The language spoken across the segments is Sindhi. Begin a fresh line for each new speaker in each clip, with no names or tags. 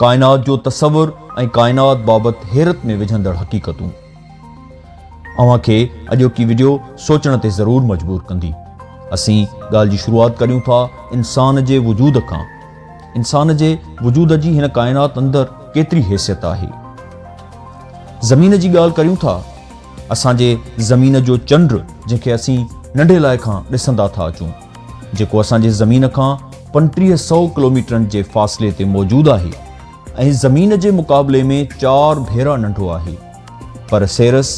ڪائنات جو تصور ۽ ڪائنات بابت حيرت ۾ وجهندڙ حقيقتون اوهان کي اڄوڪي وڊيو سوچڻ تي ضرور مجبور ڪندي. اسين ڳالهه جي شروعات ڪريون ٿا انسان جي وجود کان. انسان جي وجود جي هن ڪائنات اندر ڪيتري حيثيت آهي. زمين جي ڳالهه ڪريون ٿا. اسان جي زمين جو چنڊ جنهن کي اسين ننڍي لاء کان ڏسندا ٿا اچون. جيڪو اسان جي زمين کان 35 سئو ڪلوميٽرن جي فاصلي تي موجود آهي ۽ زمين جي مقابلي ۾ چار ڀيرا ننڍو آهي پر سيرس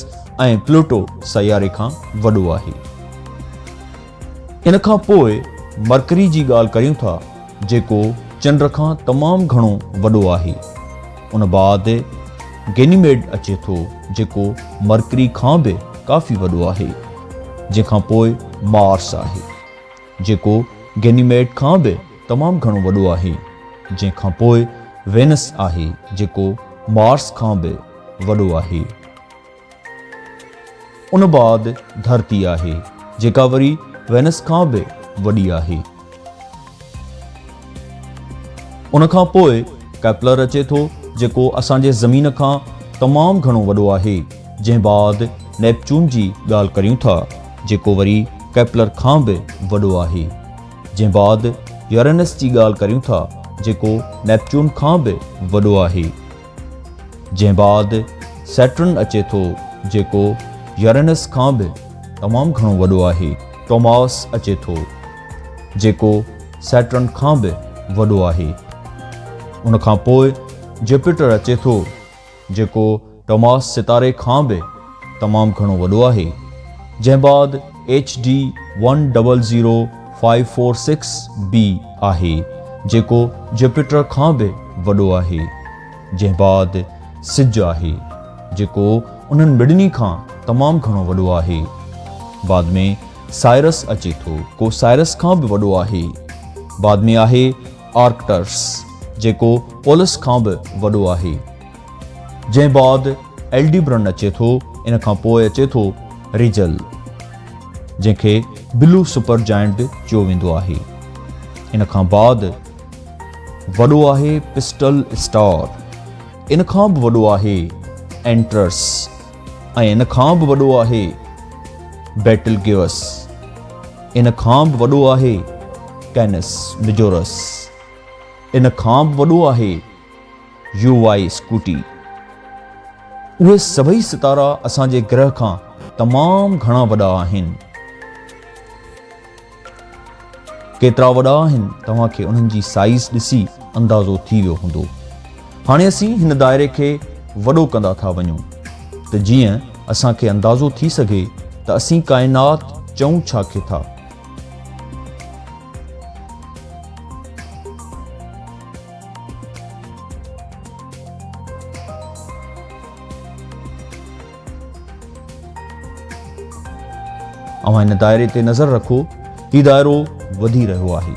۽ پلوٽو سياري کان وڏو آهي. ان کان پوء مرڪري جي ڳالهه ڪريون ٿا جيڪو چنڊ کان تمام گهڻو وڏو آهي. ان بعد گينيميڊ اچي ٿو جيڪو مرڪري کان به ڪافي وڏو آهي. جنهن کان پوء مارس آهي جيڪو گينيميڊ کان به تمام گهڻو وڏو آهي. جنهن کان پوء وينس آهي جيڪو مارس کان به وڏو آهي. ان بعد ڌرتي آهي جيڪا وري وينس کان به وڏي آهي. ان کان پوء ڪيپلر اچي ٿو جيڪو اسان جي زمين کان تمام گهڻو وڏو آهي جنهن بعد نيپچون جي ڳالهه ڪريون ٿا جيڪو وري ڪيپلر کان به وڏو آهي جنهن بعد يورينس جي ڳالهه ڪريون ٿا جيڪو نيپچون کان به وڏو آهي. جنهن بعد سيٽرن اچي ٿو جيڪو يورينس کان به تمام گهڻو وڏو آهي. ٽوماس اچي ٿو جيڪو سيٽرن کان به وڏو آهي. ان کان پوء جوپيٽر اچي ٿو جيڪو ٽوماس ستاري کان به تمام گهڻو وڏو آهي. جنهن بعد H D one double zero 546 B آهي جيڪو جوپيٽر کان به وڏو آهي، جنهن بعد سج آهي جيڪو انهن مڙني کان تمام گهڻو وڏو آهي. بعد ۾ سائرس اچي ٿو ڪو سائرس کان به وڏو آهي. بعد ۾ آهي آرڪٽرس جيڪو پولس کان به وڏو آهي. جنهن بعد ايلڊيبرن اچي ٿو، ان کان پوء اچي ٿو ريجل، جنهن کي بلو سپر جائنٽ به چيو ويندو آهي. ان کان بعد وڏو آهي پسٽل اسٽار، ان کان به وڏو آهي اينٽرس ۽ ان کان به وڏو آهي بيٽل گيوس، ان کان به وڏو آهي ڪينس ميجورس، ان کان به وڏو آهي يو وائي اسڪوٽي. اهي سڀئي ستارا اسان جي گرهه کان تمام گهڻا وڏا آهن. ڪيترا وڏا آهن توهان کي انهن جي سائيز ڏسي اندازو ٿي ويو هوندو. هاڻي اسين هن دائري کي وڏو ڪندا ٿا وڃون ته جيئن اسان کي اندازو ٿي سگهي ته اسين ڪائنات چئون ڇا کي ٿا. اوهان هن دائري تي نظر رکو، هي دائرو وڌي رهيو آهي.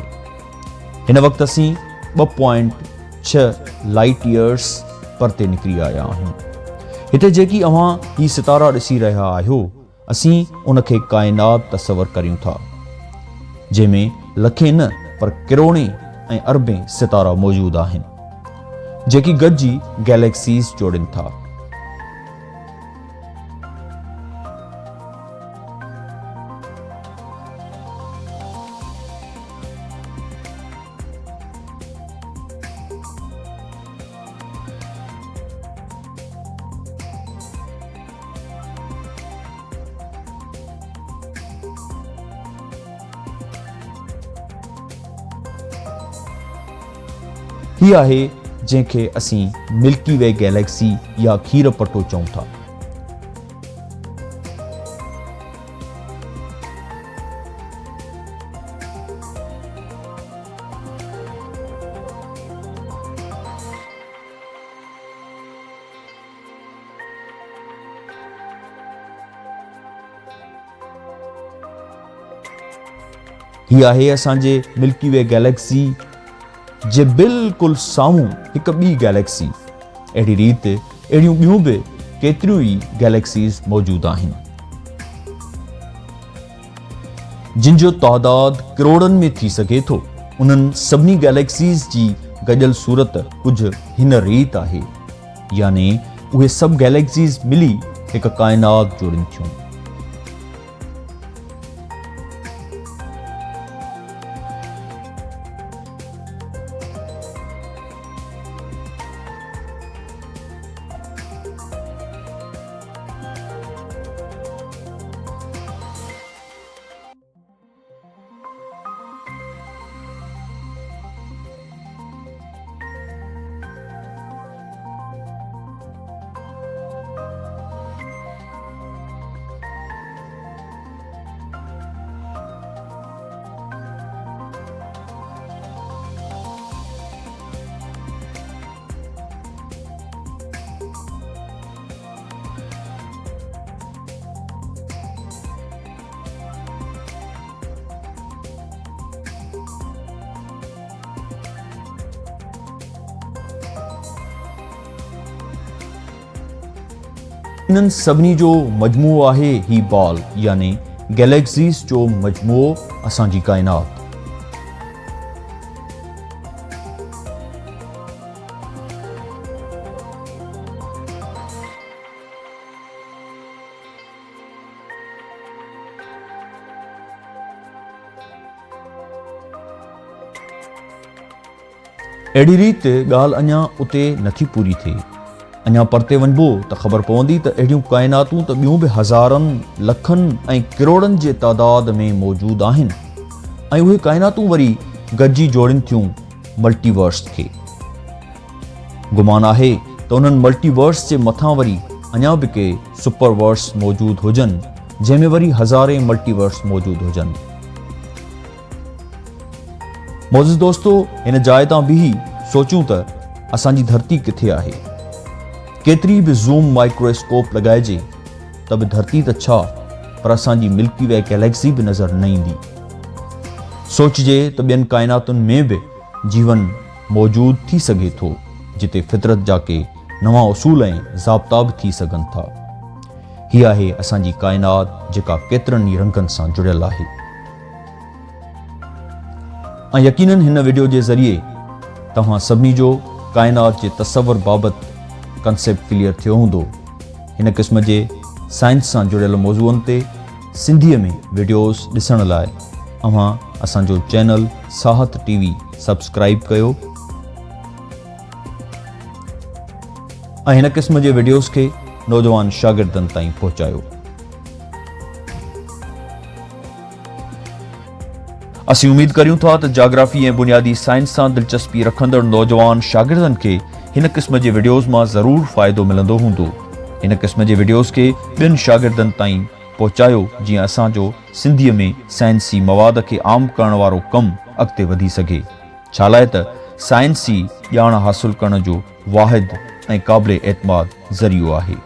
هن وقت اسين 2.6 لائيٽ ايئرس پرتي نڪري آيا آهيون. هتي جيڪي اوهان هي ستارا ڏسي رهيا آهيو، اسين ان کي ڪائنات تصور ڪريون ٿا، جنهن ۾ لکين نه پر ڪروڙين ۽ اربين ستارا موجود آهن، جيڪي گڏجي گيليڪسيز جوڙين ٿا. هي آهي جنهن کي اسين ملڪي وي گيليڪسي يا کير پٽو چئون ٿا. هي آهي اسان جي ملڪي وي گيليڪسي جي بلڪل سامهون هڪ ٻي گيليڪسي. اهڙي ريت اهڙيون ٻيون به ڪيتريون ئي گيليڪسيز موجود آهن. جن جو تعداد ڪروڙن ۾ ٿي سگهي ٿو. انهن سڀني گيليڪسيز جي گڏيل صورت ڪجهه هن ريت آهي. يعني اهي سڀ گيليڪسيز ملي هڪ ڪائنات جوڙين ٿيون. انهن سڀني جو مجموعو آهي هي بال يعني گيليڪسيز جو مجموعو اسان جي ڪائنات. اهڙي ريت ڳالهه اڃا اتي نٿي پوري ٿئي. اڃا پرتي وڃبو ته خبر پوندي ته اهڙيون ڪائناتون ته ٻيون به هزارن، لکن ۽ ڪروڙن جي تعداد ۾ موجود آهن ۽ اهي ڪائناتون وري گڏجي جوڙين ٿيون ملٽي ورس کي. گمان آهي ته انهن ملٽي ورس جي مٿان وري اڃا به ڪي سپر ورس موجود هجن جنهن ۾ وري هزارين ملٽي ورس موجود هجن. معزز دوستو هن جاء تان بيهي سوچيون ته اسان جي ڌرتي ڪٿي آهي؟ ڪيتري به زوم مائڪرو اسڪوپ لڳائجي ته به ڌرتي ته ڇا پر اسان جي ملڪي وي گيليڪسي به نظر نه ايندي. سوچجي ته ٻين ڪائناتن ۾ به جيون موجود ٿي سگهي ٿو جتي فطرت جا ڪي نوان اصول ۽ ضابطا به ٿي سگهن ٿا. هي آهي اسان جي ڪائنات جيڪا ڪيترن ئي رنگن سان جڙيل آهي. ۽ يقينن هن وڊيو جي ذريعي توهان سڀني جو ڪائنات جي تصور بابت ڪنسيپٽ ڪليئر ٿيو هوندو. هن قسم جي سائنس سان جڙيل موضوعن تي سنڌيء ۾ وڊيوز ڏسڻ لاء اوهان اسان جو channel Sahat T V subscribe ڪيو ۽ هن قسم جي وڊيوز کي نوجوان شاگردن تائين پهچايو. اسين اميد ڪريون ٿا ته جاگرافي ۽ بنيادي سائنس سان دلچسپي رکندڙ نوجوان شاگردن کي هن قسم جي وڊيوز مان ضرور فائدو ملندو هوندو. هن قسم جي وڊيوز کي ٻين شاگردن تائين پهچايو جيئن اسان جو سنڌيء ۾ سائنسي مواد کي عام ڪرڻ وارو ڪم اڳتي وڌي سگهي. ڇالاء ته سائنس ئي ڄاڻ حاصل ڪرڻ جو واحد ۽ قابل اعتماد ذريعو آهي.